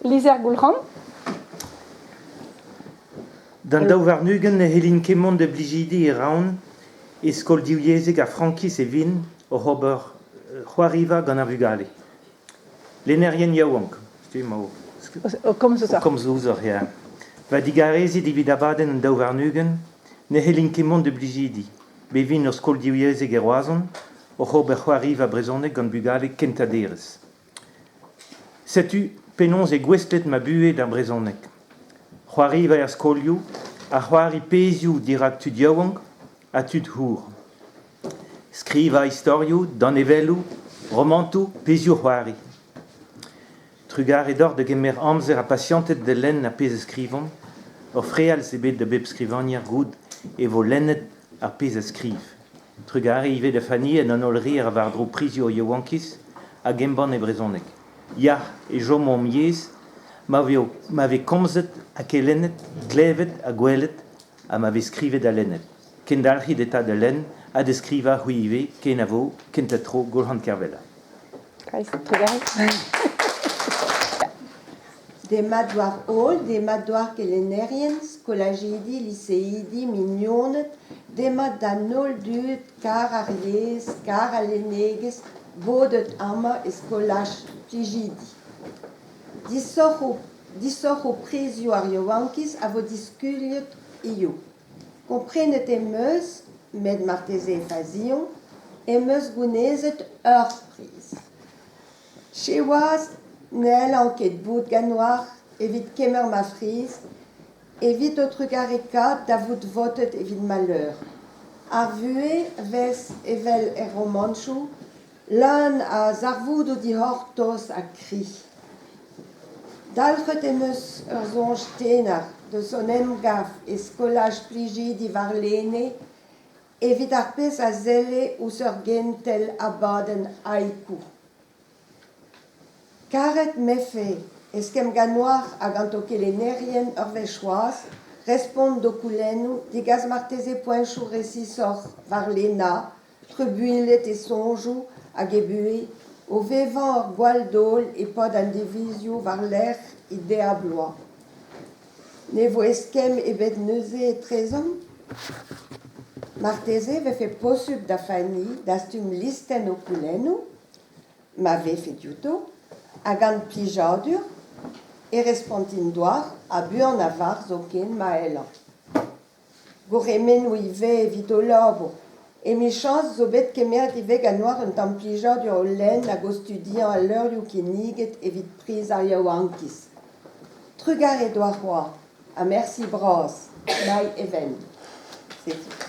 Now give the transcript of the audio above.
Lizher Goulc'han. D'an 22 ne c'hellin ket mont da Blijidi e Raon e skol divyezhek ar frankiz e vin oc'h ober c'hoariva gant ar vugale. Lennerien yaouank, setu emañ O komz o komz ouzhoc'h, ya. Va digarezit evit abadenn an 22 ne c'hellin ket mont da Blijidi. Bet vin ur skol divyezhek e Roazhon oc'h ober c'hoariva brezhonek gant bugale kentañ derez. Setu penaos eo gouestlet ma buhez d'ar brezhoneg. C'hoariva er skolioù ha c'hoari pezhioù dirak tud yaouank ha tud c'hour. Skrivañ istorioù, danevelloù, romantoù, pezhioù-c'hoari. Trugarez deoc'h da gemer amzer ha pasianted da lenn ar pezh a skrivan. Ur frealz eo bet da bep skrivagner goût e vo lennet ar pezh a skriv. Trugarez ivez da Fanny en an holl re a ra war-dro prizioù ar yaouankiz hag embann e brezhoneg. Yac'h e chomo hom yezh ma vo ma vez komzet ha kelennet, klevet ha gwelet ha ma vez skrivet ha lennet. Kendalc'hit eta da lenn ha da skrivañ c'hwi ivez kenavo kentañ tro Goulc'han Kervella. Trugarez. Demat war holl, demat war kelennerien, skolajidi, liseidi, mignoned, demat d'an holl dud kar ar yezh, kar al lennegezh, bodet amañ e skolaj Plijidi. Disoc'h ho prizioù ar yaouankiz a vo diskuliet hiziv. Komprenet em eus, met marteze e fazion, em eus gounezet ur priz. Siwazh n'hellan ket bout ganeoc'h evit kemer ma friz, evit ho trugarekaat da vout votet evit ma leur. Ar vuhez 'vez evel er romantoù, leun a zarvoudoù dic'hortoz ha kri. Dalc'het em eus ur soñj tener deus hon emgav e skolaj Plijidi warlene evit ar pezh a selle ouzh ur gentel abadenn haiku. Karet 'mefe eskemm ganeoc'h ha gant ho kelennerien ur wech c'hoazh, respont d'ho koulennoù, degas marteze poentoù resisoc'h warlene, trubuilhet e soñjoù hag e buhez, o vevañ ur gwall-daol e-pad an divizioù war-lerc'h he deiz-ha-bloaz. Ne vo eskemm ebet neuze etrezomp ? Marteze e vefe posupl da Fanny dastum listenn ho koulennoù, ma vefe diouto, ha gant plijadur e respontin deoc'h ha buan a-walc'h zoken ma hellañ. Gourc'hemennoù ivez evit ho labour. Emichañs zo bet kemeret ivez ganeoc'h un tamm plijadur o lenn hag o studiañ al levrioù kinniget evit priz ar yaouankiz. Trugarez deoc'h c'hoazh ha mersi bras, Mai Even. Setu.